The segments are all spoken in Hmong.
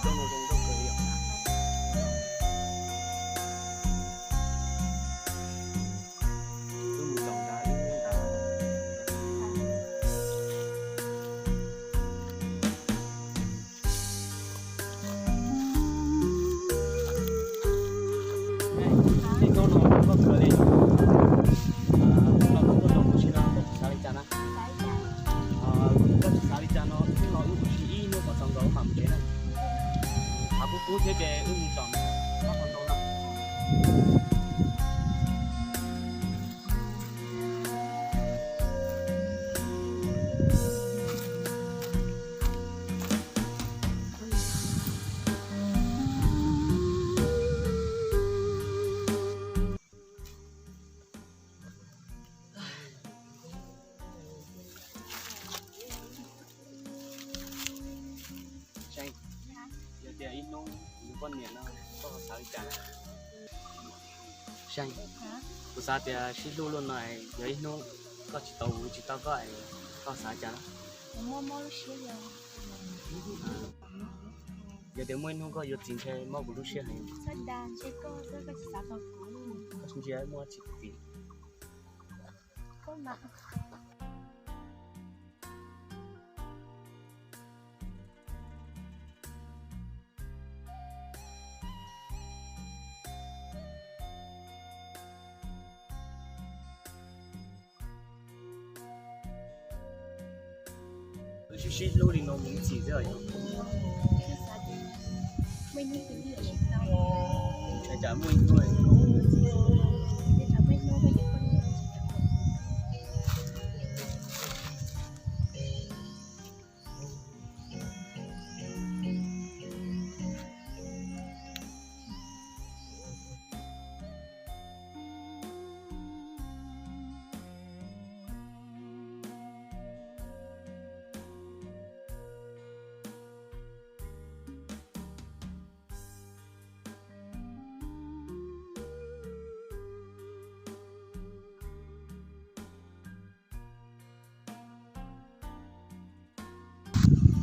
Rooj no zoo nkauj kawg li os. Wb mus zaum nrad wb ntawd. Niaj hnub no koj kawg li, hnub no koj tuaj rau kuv si no koj tsis xav li cas na? Koj tsis xav li cas no twb los wb ua si ib hnub kom txog nkaus wb mam mus tsev na. Hav kub kub thiab ces wb mus tsom qab qhov ntoo na. See, yog tias ib hnub kuv poj niam no koj xav li cas? See, kuv xav tias sib hlub luaj no, yog ib hnub koj tsis tau kuv tsis tau koj es koj xav li cas? Yog tias muaj ib hnub koj yuav txiv ntshe mob kuv lub siab heev. Koj sib ntsia muaj tsis txiv. Wb sib sib hlub li no mus ib txhis xwb os. Tsam muaj ib hnub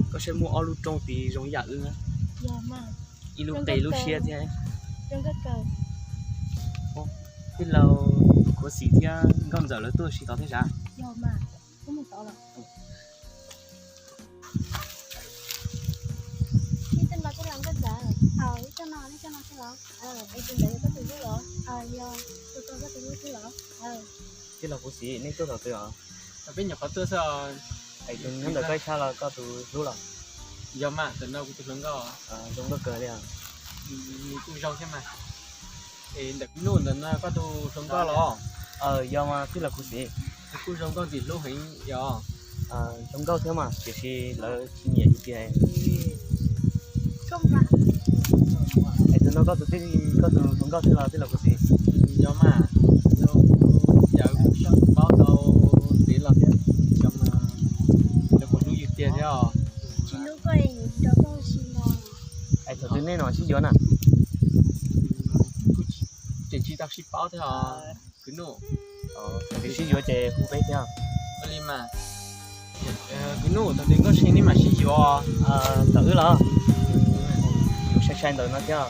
Koj saib muaj ob lub roob tid zoo yam wb, ib lub qe lub siab thiab. Tij laug Khuv Xim thiab Nkauj Ntxawm lawv tuaj si tod thiab sav? Tij laug Khuv Xim, nej tuaj thaum twg os? Peb nyuam qhuav tuaj xwb. Es tus nyob ntawm koj ib sab los koj tus hlub los? Yog mas, tus no kuv tus hluas nkauj. Zoo nkauj kawg li os. Nws kuj zoo thiab mas. Es ntawm Kub Nuj ntawm no koj tus hluas nkauj los? Yog mas tij laug Khuv Xim. Kuj zoo nkauj ntxim hlub heev yog. Zoo nkauj thiab mas tiam sis lawv tsis nyiam yus tiag. Es tus no koj tus tij, koj tus hluas nkauj thiab los tij laug Khuv Xim? Yog mas, yog paub tau tias los thiab, yog mas, lawv kuj hlub yus tiag thiab os. Es thaum twg nej mam sib yuav na? Kuj tseem tsis tau sib paub thiab os. Kwv Nuj, thaum twg sib yuav ces hu peb thiab. Ua li mas, Kwv Nuj, thaum twg Nkauj See nej mam sib yuav? Ntawm wb los? Kuv sai sai ntawm no thiab,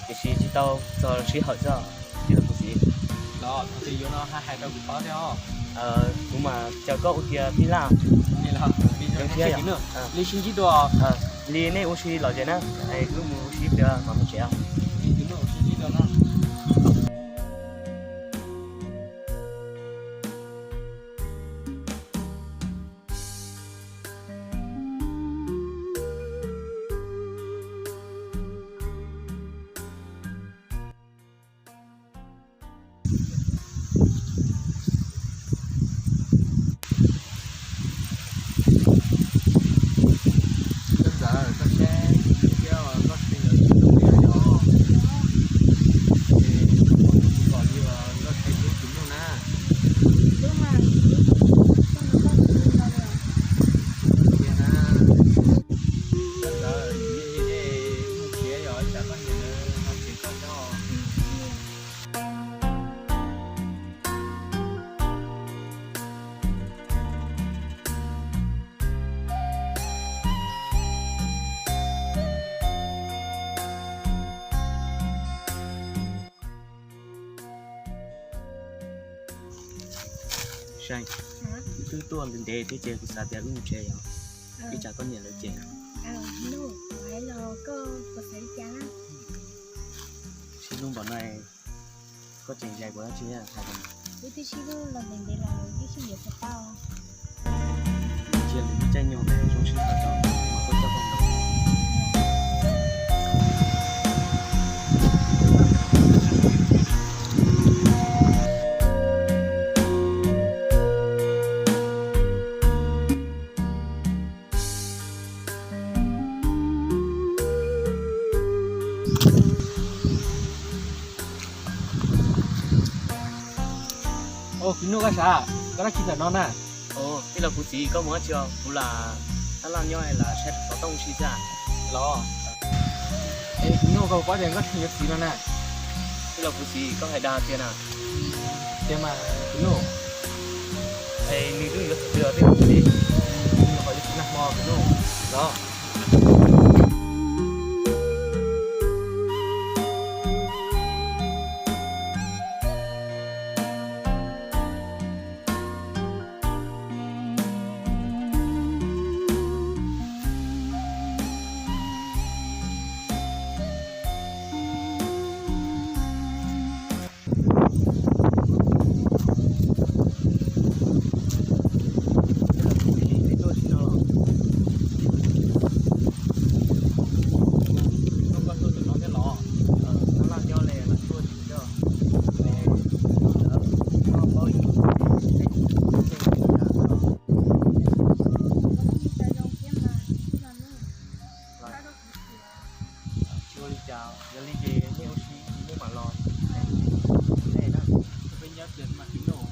tiam sis tsis tau txog sij hawm xwb. Tij laug Khuv Xim, los thaum twg yuav no hais hais rau kuv paub thiab os. Kuv mam caw koj ua kiag tij laj. Zoo siab yom. Li sib ntsib dua. Li nej ua si lom zem na, es wb mus ua si ib pliag mam mus tsev. Koj ntxawm, koj saib thiab koj tsis ntawd tsis hlub yog. Wb twb tuaj ntev ntev thiab ces kuv xav tias wb mus tsev yom. Ib tsam koj niam lawv ces. Sib hlub npaum no, koj tseem zais kuv dab tsi hais? Cia lwm caij nyoog zoo sib tham tso, mas koj coj koj mus. Ov, Kiv Nuj, koj sav, koj dab tsi ntawm no na? Tij laug Kuv Txiv, koj mus dab tsi os? Kuv lam tab laj nyob lam saib xov tooj ua si xwb. Los, es Kiv Nuj, koj paub tias Nkauj Tsheej yuav txiv no na. Tij laug Kuv Txiv, koj hais dag tiag na? Tiag mas Kiv Nuj. Es nws twb yuav txiv twg os tij laug Kuv Txiv? Nws ho yuav txiv nag hmo Kiv Nuj. Los. Tsis ua li cas, yog li ces nej ua si, nej mam los. Peb nyob tias mas Kiv Nuj.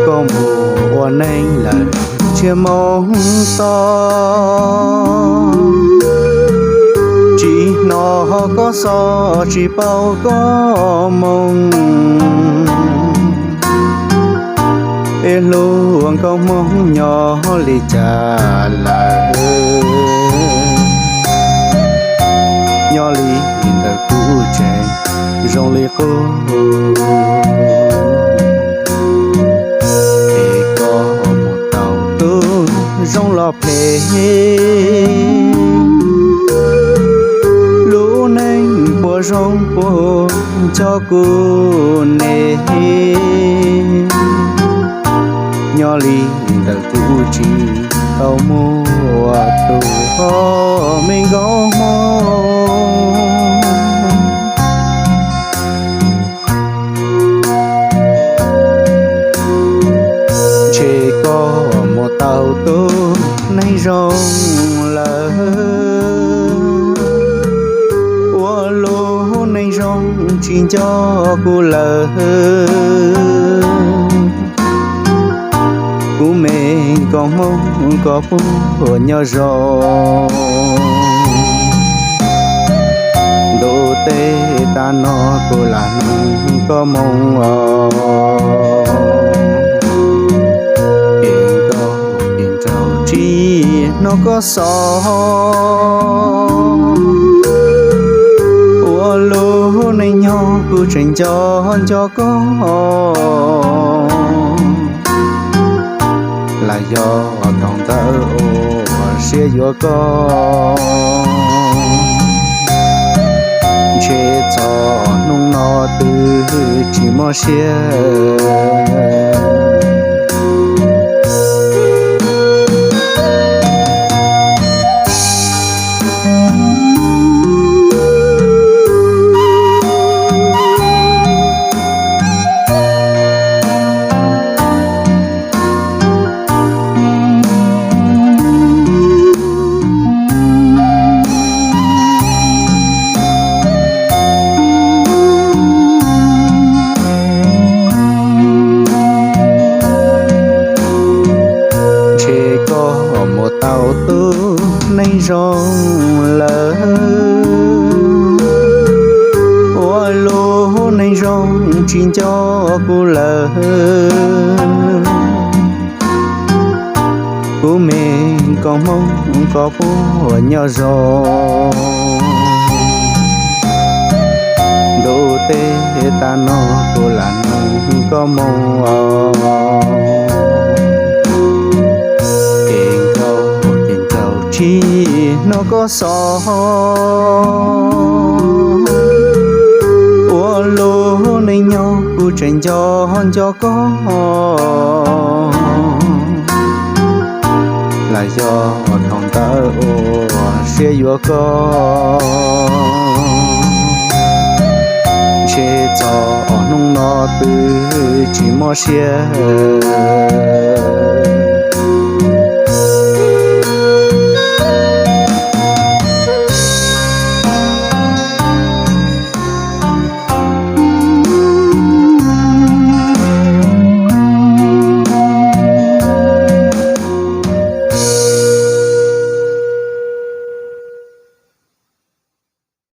Koj mus ua neej lawm tshiab moo to, tsis hnov koj xov tsis paub koj moo. Es hlub nkauj Hmoob nyob li cas lawm? Nyob li ntawm kuv tsev zoo li qub. Es koj mus tau tub zoo los phem, lub neej puas zoo puas nco kuv ne? Nyob li ntawm kuv tsis tau muaj tus me nkauj Hmoob. Ntshe koj mus tau tus neeg zoo lawm, ua lub neej zoo tsis nco kuv lawm. Kuv me nkauj Hmoob, koj puas nyob zoo? Ntu tej tag no kuv lam hnov koj moo os. Ces nkauj ces nraug tsis hnov koj xov. kuv tseem nco nco koj, los yog thaum ntawd uas siab yuav koj, ntshe txog hnub no twb tsis mob siab. Ntshe koj mus tau tus neeg zoo lawm, ua lub neej zoo tsis nco kuv lawm. Kuv me nkauj Hmoob, koj puas nyob zoo? Ntuj teb tag no kuv lam nug koj moo os. Ces nkauj ces ntxaus tsis hnov koj xov, ua lub neej nyob kuv tseem nco nco koj, los yog thaum ntawd uas siab yuav koj, ntshe txog hnub no twb tsis mob siab.